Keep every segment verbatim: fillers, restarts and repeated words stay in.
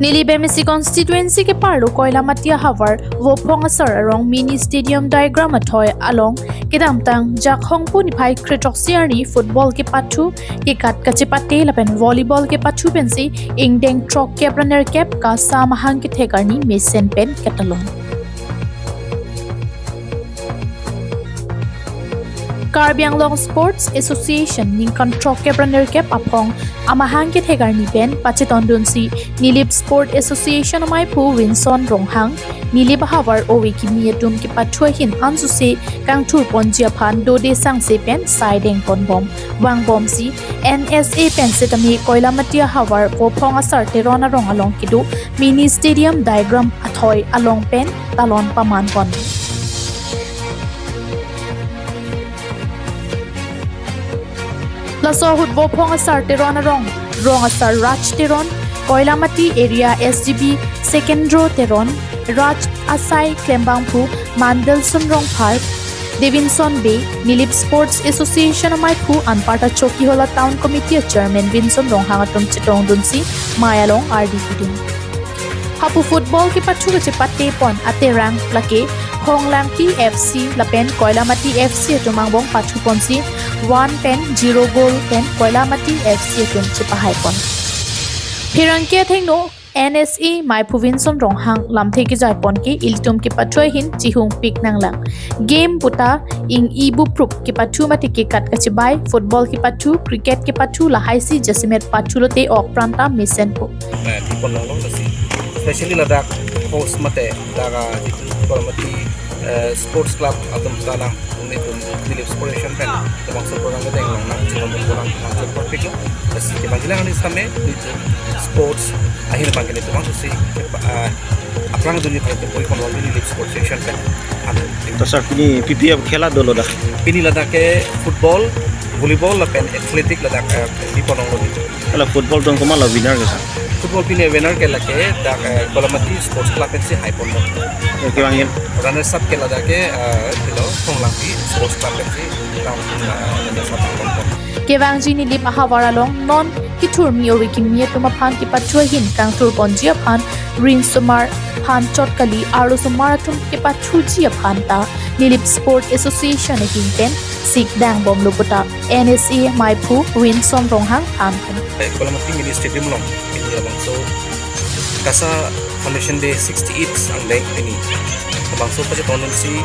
Nilip M A C constituency keparlo Koilamati ahavar Vophong Asar arong mini stadium diagram athoi along kedamtang Jakhong pu niphai kre throksi arni football kepathu kekat kachepate lapen volleyball kepathu pensi ingdeng throkkep ra nerkep KASA amahang kethek arni mesen pen ketalon. Karbi Anglong Sports Association ningkan throkkep ra nerkep aphong amahang kethek arni pen pachetondunsi Nilip Sport Association amaiphu Winson Ronghang, Nilip ahavar ove kimi atum kepathu ahin ansose kangthurponji aphan dode sangse pen saideng ponbom vangbomsi N S A pen setame Koilamati ahavar Vophong Asar Teron arong along kedo mini stadium diagram athoi along pen talon pamanpon. Laso ahut Vophong Asar Teron arong, Rong Asar Raj Teron, Koilamati Area S D B Sekendro Teron, Raj Asai Klembangphu, Mandelson Rongphar, Davinson Bey, Nilip Sports Association amaiphu anparta Chokihola Town Committee Chairman Winson Ronghang atum chetongdunsi mei along ardi pidun. Hapu football kepathu kachepatepon aterang lake Honglangpi F C lapen Koilamati F C atum angbong pathuponsi one pen zero goal pen Koilamati F C atum chepahaipon. Pherangke athengno N S A maiphu Winson Ronghang lamthe kejaipon ke ilitum kepathu ahin chihungpik nanglang. Game puta ing-i buprup kepathu mate kekat kachebai, football kepathu, cricket kepathu lahaisi jasemet pathu lote ok pranta mesenpo. Eh, tipon long long lasi. Especially ladak host mate dak, ah, jitu Koilamati, eh, Sports Club atum ta lang, netum Nilip Sports Association pen labangso program kedeng long nang chikon program nang chikon piklo. Lasi kebang jilang ni same netum sports ahin bang kene tu bang si, ah, aphrang dunji pai tu boi kon long Nilip Sports Association pen. Amen. To sir, pini P P F khela dolo dak? Pini ladak ke football, volleyball lapen athletic ladak, eh, di ponong lo. Hala football dong komat la winner ke sir? Football pini winner ke lake dak, eh, Koilamati Sports Club pensi haipon lo. Oke, bang, yan. Runners up ke ladak ke, eh, pilo Honglangpi Sports Club pensi dak, eh, runners up haipon lo. Kevangji Nilip ahavar along non kethurmi ove kimi atum aphan kepathu ahin kangthurponji aphan ringsomar phan chot kali arlosomar atum kepathuji aphan ta Nilip Sport Association ahin pen sikdang bomlo puta N S A maiphu Winson Ronghang thanpon. Eh, Koilamati Mini Stadium along pini labangso KASA Foundation Day sixty-eight angdeng pini labangso pachetongdunsi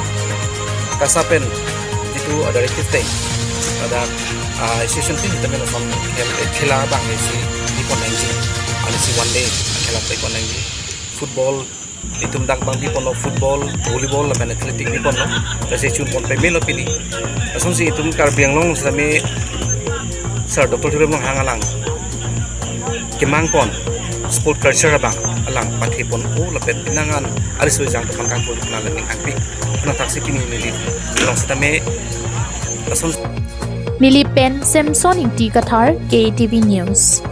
KASA pen jitu a directive teng pada, ah, association team temen ason khel, eh, khela bang isi di ponangji, ansi one day khela pai ponangji. Football itum dak bang di ponlo, football, volleyball lapen athletic di ponlo. Lasi chun pon pemelo pini. Lasonsi itum Karbi Anglong same Sir Doctor Tuliram Ronghang alang kemangpon sport culture abang alang pathepon o lapen pinangan arisoi jang tokan kangpon na lapen kangpi na thaksi pini Nilip along setame lason. Nilip pen Samson Ingti Kathar, K T V News.